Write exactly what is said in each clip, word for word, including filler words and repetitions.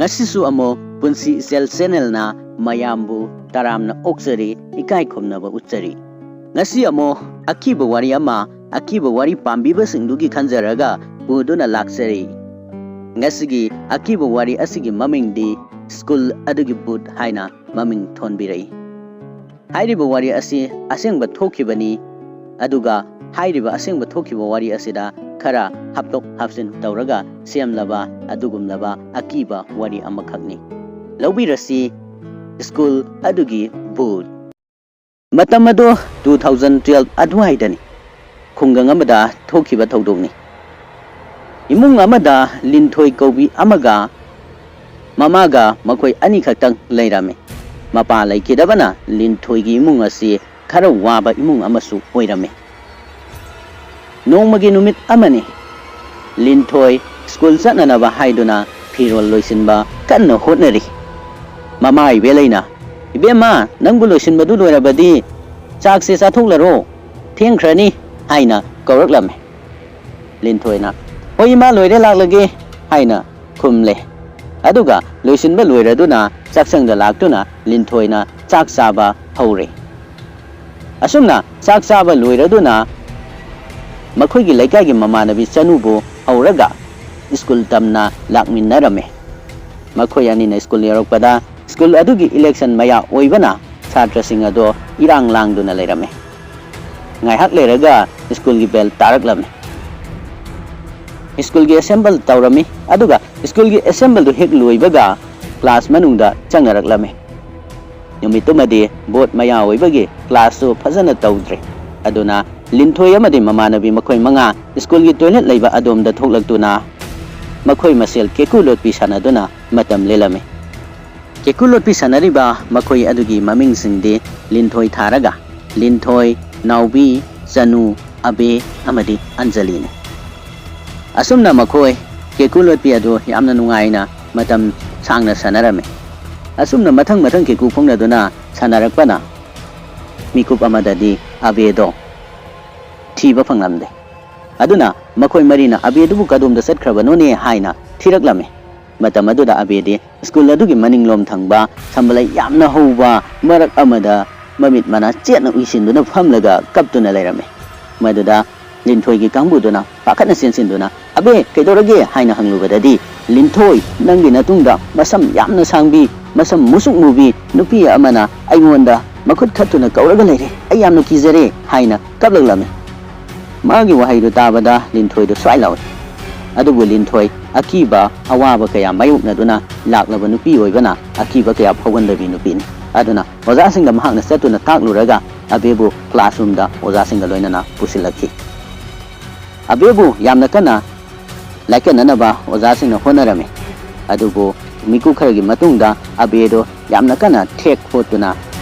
ꯑꯁꯤꯁꯨ ꯑꯃꯨꯛ ꯄꯨꯟꯁꯤ ꯏꯆꯦꯜ ꯆꯦꯅꯦꯜꯅ ꯃꯌꯥꯝꯕꯨ ꯇꯔꯥꯝꯅ ꯑꯣꯛꯆꯔꯤ, ꯏꯀꯥꯏ ꯈꯨꯝꯅꯕ ꯎꯠꯆꯔꯤ꯫ ꯉꯁꯤ ꯑꯃꯨꯛ ꯑꯀꯤꯕ ꯋꯥꯔꯤ ꯑꯃ, ꯑꯀꯤꯕ ꯋꯥꯔꯤ ꯄꯥꯝꯕꯤꯕꯁꯤꯡꯗꯨꯒꯤ ꯈꯟꯖꯔꯒ ꯄꯨꯗꯨꯅ ꯂꯥꯛꯆꯔꯤ꯫ ꯉꯁꯤꯒꯤ ꯑꯀꯤꯕ ꯋꯥꯔꯤ ꯑꯁꯤꯒꯤ ꯃꯃꯤꯡꯗꯤ ꯁ꯭ꯀꯨꯜ ꯑꯗꯨꯒꯤ ꯚꯨꯠ ꯍꯥꯏꯅ ꯃꯃꯤꯡ ꯊꯣꯟꯕꯤꯔꯛꯏ꯫ ꯍꯥꯏꯔꯤꯕ ꯋꯥꯔꯤ ꯑꯁꯤ ꯑꯁꯦꯡꯕ ꯊꯣꯛꯈꯤꯕꯅꯤ, ꯑꯗꯨꯒ ꯍꯥꯏꯔꯤꯕ ꯑꯁꯦꯡꯕ ꯊꯣꯛꯈꯤꯕ ꯋꯥꯔꯤ ꯑꯁꯤꯗ ꯈꯔ ꯍꯥꯞꯇꯣꯛ ꯍꯥꯞꯆꯤꯟ ꯇꯧꯔꯒ ꯁꯦꯝꯂꯕ ꯑꯗꯨꯒꯨꯝꯂꯕ ꯑꯀꯤꯕ ꯋꯥꯔꯤ ꯑꯃꯈꯛꯅꯤ꯫ ꯂꯧꯕꯤꯔꯁꯤ, ꯁ꯭ꯀꯨꯜ ꯑꯗꯨꯒꯤ ꯚꯨꯠ꯫ ꯃꯇꯝ ꯑꯗꯨ two thousand twelve ꯑꯗꯨꯋꯥꯏꯗꯅꯤ꯫ ꯈꯨꯡꯒꯪ ꯑꯃꯗ ꯊꯣꯛꯈꯤꯕ ꯊꯧꯗꯣꯛꯅꯤ꯫ ꯏꯃꯨꯡ ꯑꯃꯗ ꯂꯤꯟꯊꯣꯏ ꯀꯧꯕꯤ ꯑꯃꯒ ꯃꯃꯥꯒ ꯃꯈꯣꯏ ꯑꯅꯤꯈꯛꯇꯪ ꯂꯩꯔꯝꯃꯤ꯫ ꯃꯄꯥ ꯂꯩꯈꯤꯗꯕꯅ ꯂꯤꯟꯊꯣꯏꯒꯤ ꯏꯃꯨꯡ ꯑꯁꯤ ꯈꯔ ꯋꯥꯕ ꯏꯃꯨꯡ ꯑꯃꯁꯨ ꯑꯣꯏꯔꯝꯃꯤ꯫ ꯅꯣꯡꯃꯒꯤ ꯅꯨꯃꯤꯠ ꯑꯃꯅꯤ꯫ ꯂꯤꯟꯊꯣꯏ ꯁ꯭ꯀꯨꯜ ꯆꯠꯅꯅꯕ ꯍꯥꯏꯗꯨꯅ ꯐꯤꯔꯣꯜ ꯂꯣꯏꯁꯤꯟꯕ ꯀꯟꯅ ꯍꯣꯠꯅꯔꯤ꯫ ꯃꯃꯥ ꯏꯕꯦꯂꯩꯅ, "ꯏꯕꯦꯝꯃ, ꯅꯪꯕꯨ ꯂꯣꯏꯁꯤꯟꯕꯗꯨ ꯂꯣꯏꯔꯕꯗꯤ ꯆꯥꯛꯁꯦ ꯆꯥꯊꯣꯛꯂꯔꯣ, ꯊꯦꯡꯈ꯭ꯔꯅꯤ" ꯍꯥꯏꯅ ꯀꯧꯔꯛꯂꯝꯃꯤ꯫ ꯂꯤꯟꯊꯣꯏꯅ, "ꯍꯣꯏ ꯏꯃꯥ, ꯂꯣꯏꯔꯦ, ꯂꯥꯛꯂꯒꯦ" ꯍꯥꯏꯅ ꯈꯨꯝꯂꯦ꯫ ꯑꯗꯨꯒ ꯂꯣꯏꯁꯤꯟꯕ ꯂꯣꯏꯔꯗꯨꯅ ꯆꯥꯛꯁꯪꯗ ꯂꯥꯛꯇꯨꯅ ꯂꯤꯟꯊꯣꯏꯅ ꯆꯥꯛ ꯆꯥꯕ ꯍꯧꯔꯦ꯫ ꯑꯁꯨꯝꯅ ꯆꯥꯛ ꯆꯥꯕ ꯂꯣꯏꯔꯗꯨꯅ ꯃꯈꯣꯏꯒꯤ ꯂꯩꯀꯥꯏꯒꯤ ꯃꯃꯥꯟꯅꯕꯤ ꯆꯅꯨꯕꯨ ꯍꯧꯔꯒ ꯁ꯭ꯀꯨꯜ ꯇꯝꯅ ꯂꯥꯛꯃꯤꯟꯅꯔꯝꯃꯤ꯫ ꯃꯈꯣꯏ ꯑꯅꯤꯅ ꯁ꯭ꯀꯨꯜ ꯌꯧꯔꯛꯄꯗ ꯁ꯭ꯀꯨꯜ ꯑꯗꯨꯒꯤ ꯏꯂꯦꯛꯁꯟ ꯃꯌꯥ ꯑꯣꯏꯕꯅ ꯁꯥꯇ꯭ꯔꯁꯤꯡ ꯑꯗꯣ ꯏꯔꯥꯡ ꯂꯥꯡꯗꯨꯅ ꯂꯩꯔꯝꯃꯤ꯫ ꯉꯥꯏꯍꯥꯛ ꯂꯩꯔꯒ ꯁ꯭ꯀꯨꯜꯒꯤ ꯕꯦꯜ ꯇꯥꯔꯛꯂꯝꯃꯤ꯫ ꯁ꯭ꯀꯨꯜꯒꯤ ꯑꯦꯁꯦꯝꯕꯜ ꯇꯧꯔꯝꯃꯤ, ꯑꯗꯨꯒ ꯁ꯭ꯀꯨꯜꯒꯤ ꯑꯦꯁꯦꯝꯕꯜꯗꯨ ꯍꯦꯛ ꯂꯣꯏꯕꯒ ꯀ꯭ꯂꯥꯁ ꯃꯅꯨꯡꯗ ꯆꯪꯅꯔꯛꯂꯝꯃꯤ꯫ ꯅꯨꯃꯤꯠꯇꯨꯃꯗꯤ ꯚꯣꯠ ꯃꯌꯥ ꯑꯣꯏꯕꯒꯤ ꯀ꯭ꯂꯥꯁꯁꯨ ꯐꯖꯅ ꯇꯧꯗ꯭ꯔꯦ꯫ ꯑꯗꯨꯅ ꯂꯤꯟꯊꯣꯏ ꯑꯃꯗꯤ ꯃꯃꯥꯟꯅꯕꯤ ꯃꯈꯣꯏ ꯃꯉꯥ ꯁ꯭ꯀꯨꯜꯒꯤ ꯇꯣꯏꯂꯦꯠ ꯂꯩꯕ ꯑꯗꯣꯝꯗ ꯊꯣꯛꯂꯛꯇꯨꯅ ꯃꯈꯣꯏ ꯃꯁꯦꯜ ꯀꯦꯀꯨ ꯂꯣꯠꯄꯤ ꯁꯥꯟꯅꯗꯨꯅ ꯃꯇꯝ ꯂꯦꯜꯂꯝꯃꯤ꯫ ꯀꯦꯀꯨ ꯂꯣꯠꯄꯤ ꯁꯥꯟꯅꯔꯤꯕ ꯃꯈꯣꯏ ꯑꯗꯨꯒꯤ ꯃꯃꯤꯡꯁꯤꯡꯗꯤ ꯂꯤꯟꯊꯣꯏ ꯊꯥꯔꯒ, ꯂꯤꯟꯊꯣꯏ, ꯅꯥꯎꯕꯤ, ꯆꯅꯨ, ꯑꯕꯦ ꯑꯃꯗꯤ ꯑꯟꯖꯂꯤꯅꯤ꯫ ꯑꯁꯨꯝꯅ ꯃꯈꯣꯏ ꯀꯦꯀꯨ ꯂꯣꯠꯄꯤ ꯑꯗꯨ ꯌꯥꯝꯅ ꯅꯨꯡꯉꯥꯏꯅ ꯃꯇꯝ ꯁꯥꯡꯅ ꯁꯥꯟꯅꯔꯝꯃꯤ꯫ ꯑꯁꯨꯝꯅ ꯃꯊꯪ ꯃꯊꯪ ꯀꯦꯀꯨ ꯐꯣꯡꯅꯗꯨꯅ ꯁꯥꯟꯅꯔꯛꯄꯅ ꯃꯤꯀꯨꯞ ꯑꯃꯗꯗꯤ ꯑꯕꯦꯗꯣ ꯊꯤꯕ ꯐꯪꯂꯝꯗꯦ꯫ ꯑꯗꯨꯅ ꯃꯈꯣꯏ ꯃꯔꯤꯅ ꯑꯕꯦꯗꯨꯕꯨ ꯀꯗꯣꯝꯗ ꯆꯠꯈ꯭ꯔꯕꯅꯣꯅꯦ ꯍꯥꯏꯅ ꯊꯤꯔꯛꯂꯝꯃꯤ꯫ ꯃꯇꯝ ꯑꯗꯨꯗ ꯑꯕꯦꯗꯤ ꯁ꯭ꯀꯨꯜ ꯑꯗꯨꯒꯤ ꯃꯅꯤꯡꯂꯣꯝ ꯊꯪꯕ ꯁꯝꯕꯂꯩ ꯌꯥꯝꯅ ꯍꯧꯕ ꯃꯔꯛ ꯑꯃꯗ ꯃꯃꯤꯠ ꯃꯅꯥ ꯆꯦꯠꯅ ꯎꯏꯁꯤꯟꯗꯨꯅ ꯐꯝꯂꯒ ꯀꯞꯇꯨꯅ ꯂꯩꯔꯝꯃꯤ꯫ ꯃꯗꯨꯗ ꯂꯤꯟꯊꯣꯏꯒꯤ ꯀꯥꯡꯕꯨꯗꯨꯅ ꯄꯥꯈꯠꯅ ꯆꯦꯟꯁꯤꯟꯗꯨꯅ, "ꯑꯕꯦ, ꯀꯩꯗꯧꯔꯒꯦ?" ꯍꯥꯏꯅ ꯍꯪꯂꯨꯕꯗꯗꯤ, "ꯂꯤꯟꯊꯣꯏ, ꯅꯪꯒꯤ ꯅꯇꯨꯡꯗ ꯃꯁꯝ ꯌꯥꯝꯅ ꯁꯥꯡꯕꯤ, ꯃꯁꯝ ꯃꯨꯁꯨꯛ ꯃꯨꯕꯤ ꯅꯨꯄꯤ ꯑꯃꯅ ꯑꯩꯉꯣꯟꯗ ꯃꯈꯨꯠ ꯈꯠꯇꯨꯅ ꯀꯧꯔꯒ ꯂꯩꯔꯦ꯫ ꯑꯩ ꯌꯥꯝꯅ ꯀꯤꯖꯔꯦ" ꯍꯥꯏꯅ ꯀꯞꯂꯛꯂꯝꯃꯤ꯫ ꯃꯥꯒꯤ ꯋꯥꯍꯩꯗꯨ ꯇꯥꯕꯗ ꯂꯤꯟꯊꯣꯏꯗꯨ ꯁ꯭ꯋꯥꯏ ꯂꯥꯎꯏ꯫ ꯑꯗꯨꯕꯨ ꯂꯤꯟꯊꯣꯏ ꯑꯀꯤꯕ ꯑꯋꯥꯕ ꯀꯌꯥ ꯃꯥꯌꯣꯛꯅꯗꯨꯅ ꯂꯥꯛꯂꯕ ꯅꯨꯄꯤ ꯑꯣꯏꯕꯅ ꯑꯀꯤꯕ ꯀꯌꯥ ꯐꯥꯎꯒꯟꯗꯕꯤ ꯅꯨꯄꯤꯅꯤ꯫ ꯑꯗꯨꯅ ꯑꯣꯖꯥꯁꯤꯡꯗ ꯃꯍꯥꯛꯅ ꯆꯠꯇꯨꯅ ꯇꯥꯛꯂꯨꯔꯒ ꯑꯕꯦꯕꯨ classroomꯗ ꯑꯣꯖꯥꯁꯤꯡꯒ ꯂꯣꯏꯅꯅ ꯄꯨꯁꯤꯜꯂꯛꯈꯤ꯫ ꯑꯕꯦꯕꯨ ꯌꯥꯝꯅ ꯀꯟꯅ ꯂꯥꯏꯀꯠꯅꯅꯕ ꯑꯣꯖꯥꯁꯤꯡꯅ ꯍꯣꯠꯅꯔꯝꯃꯤ꯫ ꯑꯗꯨꯕꯨ ꯃꯤꯀꯨꯞ ꯈꯔꯒꯤ ꯃꯇꯨꯡꯗ ꯑꯕꯦꯗꯣ ꯌꯥꯝꯅ ꯀꯟꯅ ꯊꯦꯛ ꯈꯣꯠꯇꯨꯅ,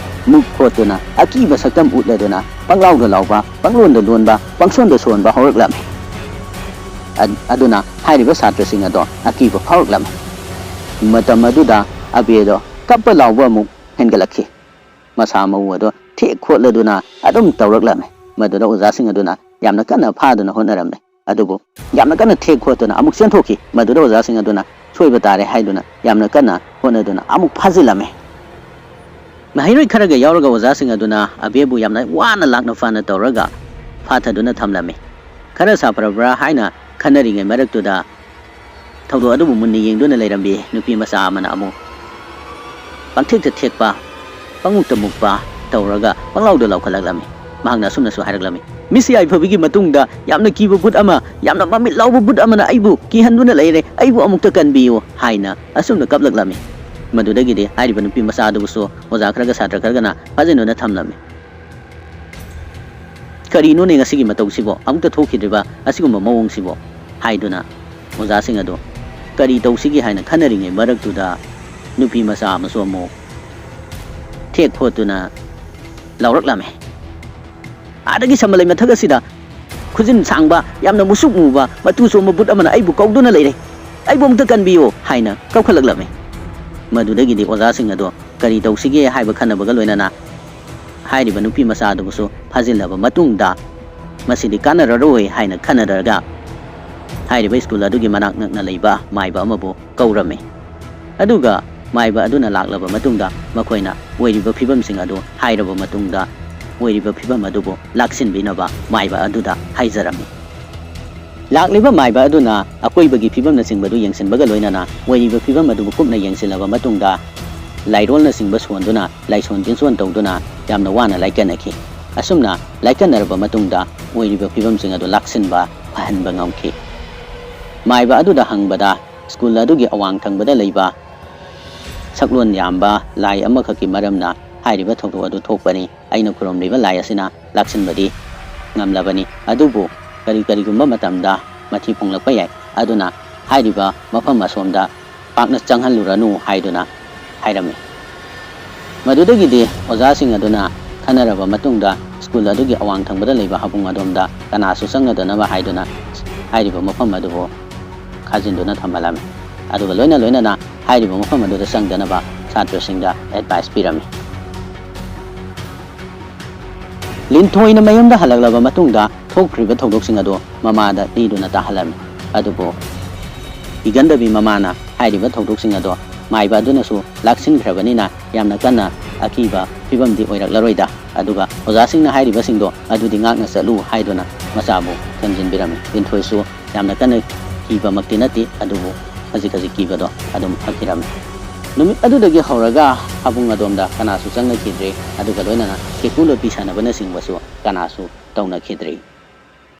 ꯃꯨꯛ ꯈꯣꯠꯇꯨꯅ, ꯑꯀꯤꯕ ꯁꯛꯇꯝ ꯎꯠꯂꯗꯨꯅ ꯄꯪꯂꯥꯎꯗ ꯂꯥꯎꯕ, ꯄꯪꯂꯣꯟꯗ ꯂꯣꯟꯕ, ꯄꯪꯁꯣꯟꯗ ꯁꯣꯟꯕ ꯍꯧꯔꯛꯂꯝꯃꯤ꯫ ꯑ-, ꯑꯗꯨꯅ ꯍꯥꯏꯔꯤꯕ ꯁꯥꯇ꯭ꯔꯁꯤꯡ ꯑꯗꯣ ꯑꯀꯤꯕ ꯐꯥꯎꯔꯛꯂꯝꯃꯤ꯫ ꯃꯇꯝ ꯑꯗꯨꯗ ꯑꯕꯦꯗꯣ ꯀꯞꯄ ꯂꯥꯎꯕ ꯑꯃꯨꯛ ꯍꯦꯟꯒꯠꯂꯛꯈꯤ꯫ ꯃꯁꯥ ꯃꯎ ꯑꯗꯣ ꯊꯦꯛ ꯈꯣꯠꯂꯗꯨꯅ ꯑꯗꯨꯝ ꯇꯧꯔꯛꯂꯝꯃꯤ꯫ ꯃꯗꯨꯗ ꯑꯣꯖꯥꯁꯤꯡ ꯑꯗꯨꯅ ꯌꯥꯝꯅ ꯀꯟꯅ ꯐꯥꯗꯨꯅ ꯍꯣꯠꯅꯔꯝꯃꯤ꯫ ꯑꯗꯨꯕꯨ ꯌꯥꯝꯅ ꯀꯟꯅ ꯊꯦꯛ ꯈꯣꯠꯇꯨꯅ ꯑꯃꯨꯛ ꯆꯦꯟꯊꯣꯛꯈꯤ꯫ ꯃꯗꯨꯗ ꯑꯣꯖꯥꯁꯤꯡ ꯑꯗꯨꯅ ꯁꯣꯏꯕ ꯇꯥꯔꯦ ꯍꯥꯏꯗꯨꯅ ꯌꯥꯝꯅ ꯀꯟꯅ ꯍꯣꯠꯅꯗꯨꯅ ꯑꯃꯨꯛ ꯐꯥꯖꯤꯜꯂꯝꯃꯤ꯫ ꯃꯍꯩꯔꯣꯏ ꯈꯔꯒ ꯌꯥꯎꯔꯒ ꯑꯣꯖꯥꯁꯤꯡ ꯑꯗꯨꯅ ꯑꯕꯦꯕꯨ ꯌꯥꯝꯅ ꯋꯥꯅ ꯂꯥꯛꯅ ꯐꯥꯅ ꯇꯧꯔꯒ ꯐꯥꯊꯗꯨꯅ ꯊꯝꯂꯝꯃꯤ꯫ ꯈꯔ ꯁꯥꯐꯔꯕ꯭ꯔꯥ ꯍꯥꯏꯅ ꯈꯟꯅꯔꯤꯉꯩ ꯃꯔꯛꯇꯨꯗ ꯊꯧꯗꯣꯛ ꯑꯗꯨꯕꯨ ꯃꯨꯟꯅ ꯌꯦꯡꯗꯨꯅ ꯂꯩꯔꯝꯕꯤ ꯅꯨꯄꯤ ꯃꯆꯥ ꯑꯃꯅ ꯑꯃꯨꯛ ꯄꯪꯊꯦꯛꯇ ꯊꯦꯛꯄ, ꯄꯪꯃꯨꯛꯇ ꯃꯨꯛꯄ ꯇꯧꯔꯒ ꯄꯪꯂꯥꯎꯗ ꯂꯥꯎꯈꯠꯂꯛꯂꯝꯃꯤ꯫ ꯃꯍꯥꯛꯅ ꯑꯁꯨꯝꯅꯁꯨ ꯍꯥꯏꯔꯛꯂꯝꯃꯤ, "ꯃꯤꯁ ꯌꯥꯏꯐꯕꯤꯒꯤ ꯃꯇꯨꯡꯗ ꯌꯥꯝꯅ ꯀꯤꯕ ꯚꯨꯠ ꯑꯃ, ꯌꯥꯝꯅ ꯃꯃꯤꯠ ꯂꯥꯎꯕ ꯚꯨꯠ ꯑꯃꯅ ꯑꯩꯕꯨ ꯀꯤꯍꯟꯗꯨꯅ ꯂꯩꯔꯦ, ꯑꯩꯕꯨ ꯑꯃꯨꯛꯇ ꯀꯟꯕꯤꯌꯨ" ꯍꯥꯏꯅ ꯑꯁꯨꯝꯅ ꯀꯞꯂꯛꯂꯝꯃꯤ꯫ ꯃꯗꯨꯗꯒꯤꯗꯤ ꯍꯥꯏꯔꯤꯕ ꯅꯨꯄꯤ ꯃꯆꯥ ꯑꯗꯨꯕꯨꯁꯨ ꯑꯣꯖꯥ ꯈꯔꯒ ꯁꯥꯇ꯭ꯔ ꯈꯔꯒꯅ ꯐꯥꯖꯤꯟꯗꯨꯅ ꯊꯝꯂꯝꯃꯤ꯫ "ꯀꯔꯤꯅꯣꯅꯦ ꯉꯁꯤꯒꯤ ꯃꯇꯧꯁꯤꯕꯣ? ꯑꯃꯨꯛꯇ ꯊꯣꯛꯈꯤꯗ꯭ꯔꯤꯕ ꯑꯁꯤꯒꯨꯝꯕ ꯃꯑꯣꯡꯁꯤꯕꯣ?" ꯍꯥꯏꯗꯨꯅ ꯑꯣꯖꯥꯁꯤꯡ ꯑꯗꯨ ꯀꯔꯤ ꯇꯧꯁꯤꯒꯦ ꯍꯥꯏꯅ ꯈꯟꯅꯔꯤꯉꯩ ꯃꯔꯛꯇꯨꯗ ꯅꯨꯄꯤ ꯃꯆꯥ ꯑꯃꯁꯨ ꯑꯃꯨꯛ ꯊꯦꯛ ꯈꯣꯠꯇꯨꯅ ꯂꯥꯎꯔꯛꯂꯝꯃꯤ꯫ "ꯑꯥꯗꯒꯤ ꯁꯝꯕꯜ ꯂꯩ ꯃꯊꯛ ꯑꯁꯤꯗ ꯈꯨꯖꯤꯟ ꯁꯥꯡꯕ, ꯌꯥꯝꯅ ꯃꯨꯁꯨꯛ ꯃꯨꯕ, ꯃꯇꯨ ꯆꯣꯝꯕ ꯚꯨꯠ ꯑꯃꯅ ꯑꯩꯕꯨ ꯀꯧꯗꯨꯅ ꯂꯩꯔꯦ꯫ ꯑꯩꯕꯨ ꯑꯃꯨꯛꯇ ꯀꯟꯕꯤꯌꯨ" ꯍꯥꯏꯅ ꯀꯧꯈꯠꯂꯛꯂꯝꯃꯤ꯫ ꯃꯗꯨꯗꯒꯤꯗꯤ ꯑꯣꯖꯥꯁꯤꯡ ꯑꯗꯣ ꯀꯔꯤ ꯇꯧꯁꯤꯒꯦ ꯍꯥꯏꯕ ꯈꯟꯅꯕꯒ ꯂꯣꯏꯅꯅ ꯍꯥꯏꯔꯤꯕ ꯅꯨꯄꯤ ꯃꯆꯥ ꯑꯗꯨꯕꯨꯁꯨ ꯐꯥꯖꯤꯜꯂꯕ ꯃꯇꯨꯡꯗ, ꯃꯁꯤꯗꯤ ꯀꯥꯟꯅꯔꯔꯣꯏ ꯍꯥꯏꯅ ꯈꯟꯅꯔꯒ ꯍꯥꯏꯔꯤꯕ ꯁ꯭ꯀꯨꯜ ꯑꯗꯨꯒꯤ ꯃꯅꯥꯛ ꯅꯛꯅ ꯂꯩꯕ ꯃꯥꯏꯕ ꯑꯃꯕꯨ ꯀꯧꯔꯝꯃꯤ꯫ ꯑꯗꯨꯒ ꯃꯥꯏꯕ ꯑꯗꯨꯅ ꯂꯥꯛꯂꯕ ꯃꯇꯨꯡꯗ ꯃꯈꯣꯏꯅ ꯑꯣꯏꯔꯤꯕ ꯐꯤꯕꯝꯁꯤꯡ ꯑꯗꯨ ꯍꯥꯏꯔꯕ ꯃꯇꯨꯡꯗ ꯑꯣꯏꯔꯤꯕ ꯐꯤꯕꯝ ꯑꯗꯨꯕꯨ ꯂꯥꯛꯁꯤꯟꯕꯤꯅꯕ ꯃꯥꯏꯕ ꯑꯗꯨꯗ ꯍꯥꯏꯖꯔꯝꯃꯤ꯫ ꯂꯥꯛꯂꯤꯕ ꯃꯥꯏꯕ ꯑꯗꯨꯅ ꯑꯀꯣꯏꯕꯒꯤ ꯐꯤꯕꯝꯅꯆꯤꯡꯕꯗꯨ ꯌꯦꯡꯁꯤꯟꯕꯒ ꯂꯣꯏꯅꯅ ꯑꯣꯏꯔꯤꯕ ꯐꯤꯕꯝ ꯑꯗꯨꯕꯨ ꯀꯨꯞꯅ ꯌꯦꯡꯁꯤꯜꯂꯕ ꯃꯇꯨꯡꯗ ꯂꯥꯏꯔꯣꯜꯅꯆꯤꯡꯕ ꯁꯣꯟꯗꯨꯅ ꯂꯥꯏꯁꯣꯟ ꯇꯤꯟꯁꯣꯟ ꯇꯧꯗꯨꯅ ꯌꯥꯝꯅ ꯋꯥꯅ ꯂꯥꯏꯀꯠꯅꯈꯤ꯫ ꯑꯁꯨꯝꯅ ꯂꯥꯏꯀꯠꯅꯔꯕ ꯃꯇꯨꯡꯗ ꯑꯣꯏꯔꯤꯕ ꯐꯤꯕꯝꯁꯤꯡ ꯑꯗꯨ ꯂꯥꯛꯁꯤꯟꯕ ꯐꯍꯟꯕ ꯉꯝꯈꯤ꯫ ꯃꯥꯏꯕ ꯑꯗꯨꯗ ꯍꯪꯕꯗ ꯁ꯭ꯀꯨꯜ ꯑꯗꯨꯒꯤ ꯑꯋꯥꯡ ꯊꯪꯕꯗ ꯂꯩꯕ ꯁꯛꯂꯣꯟ ꯌꯥꯝꯕ ꯂꯥꯏ ꯑꯃꯈꯛꯀꯤ ꯃꯔꯝꯅ ꯍꯥꯏꯔꯤꯕ ꯊꯧꯗꯣꯛ ꯑꯗꯨ ꯊꯣꯛꯄꯅꯤ꯫ ꯑꯩꯅ ꯈꯨꯔꯨꯝꯂꯤꯕ ꯂꯥꯏ ꯑꯁꯤꯅ ꯂꯥꯛꯁꯤꯟꯕꯗꯤ ꯉꯝꯂꯕꯅꯤ, ꯑꯗꯨꯕꯨ ꯀꯔꯤ ꯀꯔꯤꯒꯨꯝꯕ ꯃꯇꯝꯗ ꯃꯊꯤ ꯐꯣꯡꯂꯛꯄ ꯌꯥꯏ꯫ ꯑꯗꯨꯅ ꯍꯥꯏꯔꯤꯕ ꯃꯐꯝ ꯑꯁꯣꯝꯗ ꯄꯥꯛꯅ ꯆꯪꯍꯜꯂꯨꯔꯅꯨ ꯍꯥꯏꯗꯨꯅ ꯍꯥꯏꯔꯝꯃꯤ꯫ ꯃꯗꯨꯗꯒꯤꯗꯤ ꯑꯣꯖꯥꯁꯤꯡ ꯑꯗꯨꯅ ꯈꯟꯅꯔꯕ ꯃꯇꯨꯡꯗ ꯁ꯭ꯀꯨꯜ ꯑꯗꯨꯒꯤ ꯑꯋꯥꯡ ꯊꯪꯕꯗ ꯂꯩꯕ ꯍꯥꯕꯨꯡ ꯑꯗꯣꯝꯗ ꯀꯅꯥꯁꯨ ꯆꯪꯅꯗꯅꯕ ꯍꯥꯏꯗꯨꯅ ꯍꯥꯏꯔꯤꯕ ꯃꯐꯝ ꯑꯗꯨꯕꯨ ꯈꯥꯖꯤꯟꯗꯨꯅ ꯊꯝꯍꯜꯂꯝꯃꯤ꯫ ꯑꯗꯨꯒ ꯂꯣꯏꯅ ꯂꯣꯏꯅꯅ ꯍꯥꯏꯔꯤꯕ ꯃꯐꯝ ꯑꯗꯨꯗ ꯆꯪꯗꯅꯕ ꯁꯥꯇ꯭ꯔꯁꯤꯡꯗ advice ꯄꯤꯔꯝꯃꯤ꯫ ꯂꯤꯟꯊꯣꯏꯅ ꯃꯌꯨꯝꯗ ꯍꯜꯂꯛꯂꯕ ꯃꯇꯨꯡꯗ ꯊꯣꯛꯈ꯭ꯔꯤꯕ ꯊꯧꯗꯣꯛꯁꯤꯡ ꯑꯗꯨ ꯃꯃꯥꯗ ꯂꯤꯗꯨꯅ ꯇꯥꯍꯜꯂꯝꯃꯤ꯫ ꯑꯗꯨꯕꯨ ꯀꯤꯒꯟꯗꯕꯤ ꯃꯃꯥꯅ ꯍꯥꯏꯔꯤꯕ ꯊꯧꯗꯣꯛꯁꯤꯡ ꯑꯗꯣ ꯃꯥꯏꯕ ꯑꯗꯨꯅꯁꯨ ꯂꯥꯛꯁꯤꯟꯈ꯭ꯔꯕꯅꯤꯅ ꯌꯥꯝꯅ ꯀꯟꯅ ꯑꯀꯤꯕ ꯐꯤꯕꯝꯗꯤ ꯑꯣꯏꯔꯛꯂꯔꯣꯏꯗ, ꯑꯗꯨꯒ ꯑꯣꯖꯥꯁꯤꯡꯅ ꯍꯥꯏꯔꯤꯕꯁꯤꯡꯗꯣ ꯑꯗꯨꯗꯤ ꯉꯥꯛꯅ ꯆꯠꯂꯨ ꯍꯥꯏꯗꯨꯅ ꯃꯆꯥꯕꯨ ꯊꯦꯝꯖꯤꯟꯕꯤꯔꯝꯃꯤ꯫ ꯂꯤꯟꯊꯣꯏꯁꯨ ꯌꯥꯝꯅ ꯀꯟꯅ ꯀꯤꯕꯃꯛꯇꯤ ꯅꯠꯇꯦ, ꯑꯗꯨꯕꯨ ꯈꯖꯤꯛ ꯈꯖꯤꯛ ꯀꯤꯕꯗꯣ ꯑꯗꯨꯝ ꯐꯈꯤꯔꯝꯃꯤ꯫ ꯅꯨꯃꯤꯠ ꯑꯗꯨꯗꯒꯤ ꯍꯧꯔꯒ ꯍꯥꯕꯨꯡ ꯑꯗꯣꯝꯗ ꯀꯅꯥꯁꯨ ꯆꯪꯅꯈꯤꯗ꯭ꯔꯦ, ꯑꯗꯨꯒ ꯂꯣꯏꯅꯅ ꯀꯦꯀꯨ ꯂꯣꯠꯄꯤ ꯁꯥꯟꯅꯕꯅꯆꯤꯡꯕꯁꯨ ꯀꯅꯥꯁꯨ ꯇꯧꯅꯈꯤꯗ꯭ꯔꯦ꯫